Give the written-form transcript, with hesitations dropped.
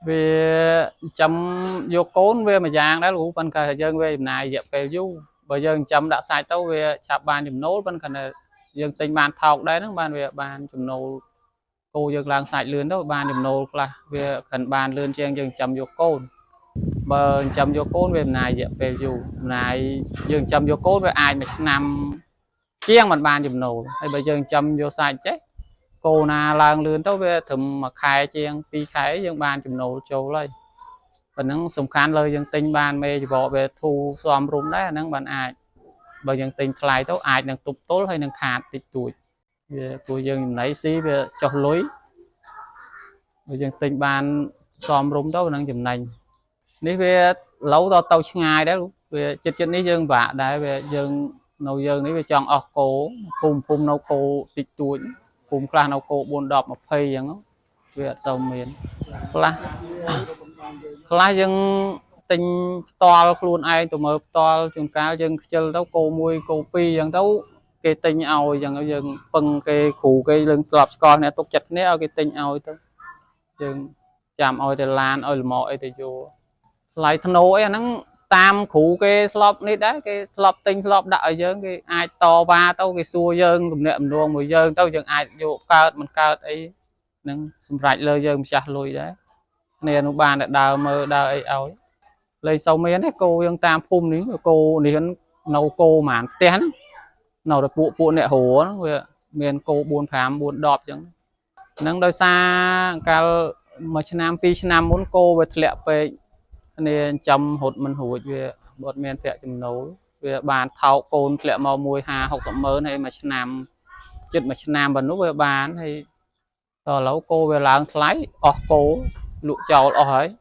វាចាំយកកូនវាមួយយ៉ាងដែរលោកគ្រូប៉ុន្តែយើងវាចំណាយរយៈពេលយូរបើយើងចាំដាក់សាច់ទៅវាឆាប់បានចំណូលប៉ុន្តែយើងទិញបានថោកដែរហ្នឹងបានវាបានចំណូលគោយើងឡើងសាច់លឿនទៅបានចំណូលខ្លះវាខិនបានលឿនជាងយើងចាំយកកូនបើចាំយកកូនវាចំណាយរយៈពេលយូរចំណាយយើងចាំយកកូនវាអាចមួយឆ្នាំជាងមិនបានចំណូលហើយបើយើងចាំយកសាច់ចេះគោណាឡើងលឿនទៅវាត្រឹមមួយខែជាង2ខែយើងបានចំណូលចូលហើយប៉ុណ្ណឹងសំខាន់លើយើងទិញបានមេច្បកវាធូរសមរម្យដែរអាហ្នឹងបានអាចបើយើងទិញថ្លៃទៅអាចនឹងទប់ទល់ហើយនឹងខាតតិចតួចវាព្រោះយើងចំណៃស៊ីវាចុះលុយបើយើងទិញបានសមរម្យទៅនឹងចំណេញនេះវាឡូវដល់ទៅឆ្ងាយដែរវាចិត្តចិត្តនេះយើងពិបាកដែរវាយើងនៅយើងនេះវាចង់អស់គោភូមិភូមិនៅគោតិចតួចភូមិខ្លះនៅគោ4 10 20អញ្ចឹងវាអត់សូវមានខ្លះខ្លះយើងទិញផ្ទាល់ខ្លួនឯងទៅមើលផ្ទាល់ជួនកាលយើងខ្ជិលទៅគោ1គោ2អញ្ចឹងទៅគេទិញឲ្យអញ្ចឹងយើងពឹងគេគ្រូគេលើងស្លាប់ស្គាល់គ្នាទុកចិត្តគ្នាឲ្យគេទិញឲ្យទៅយើងចាំឲ្យទៅឡានឲ្យលម៉អីទៅយកថ្លៃធ្នូអីអាហ្នឹងតាមគ្រូគេធ្លាប់នេះដែរគេធ្លាប់ទិញធ្លាប់ដាក់ឲ្យយើងគេអាចតវ៉ាទៅគេសួរយើងទំនាក់ទំនងមួយយើងទៅយើងអាចយកកើតមិនកើតអីនឹងសម្រាប់លើយើងម្ចាស់លុយដែរគ្នានោះបានតែដើរមើលដើរអីឲ្យលេងសូវមានទេគោយើងតាមភូមិនេះគោនេះនៅគោប្រហែលផ្ទះហ្នឹងនៅតែពួកពួកអ្នករហ្នឹងវាមានគោ4 5 4 10អញ្ចឹងហ្នឹងដោយសារកាលមួយឆ្នាំពីរឆ្នាំមុនគោវាធ្លាក់ពេកគ្នាចាំរត់មិនរួចវាអត់មានប្រាក់ចំណូលវាបានថោកកូនធ្លាក់មក1 50 60ម៉ឺនហើយមួយឆ្នាំចិត្តមួយឆ្នាំប៉ុណ្ណោះវាបានហើយតឥឡូវគោវាឡើងថ្លៃអស់គោលក់ចោលអស់ហើយ។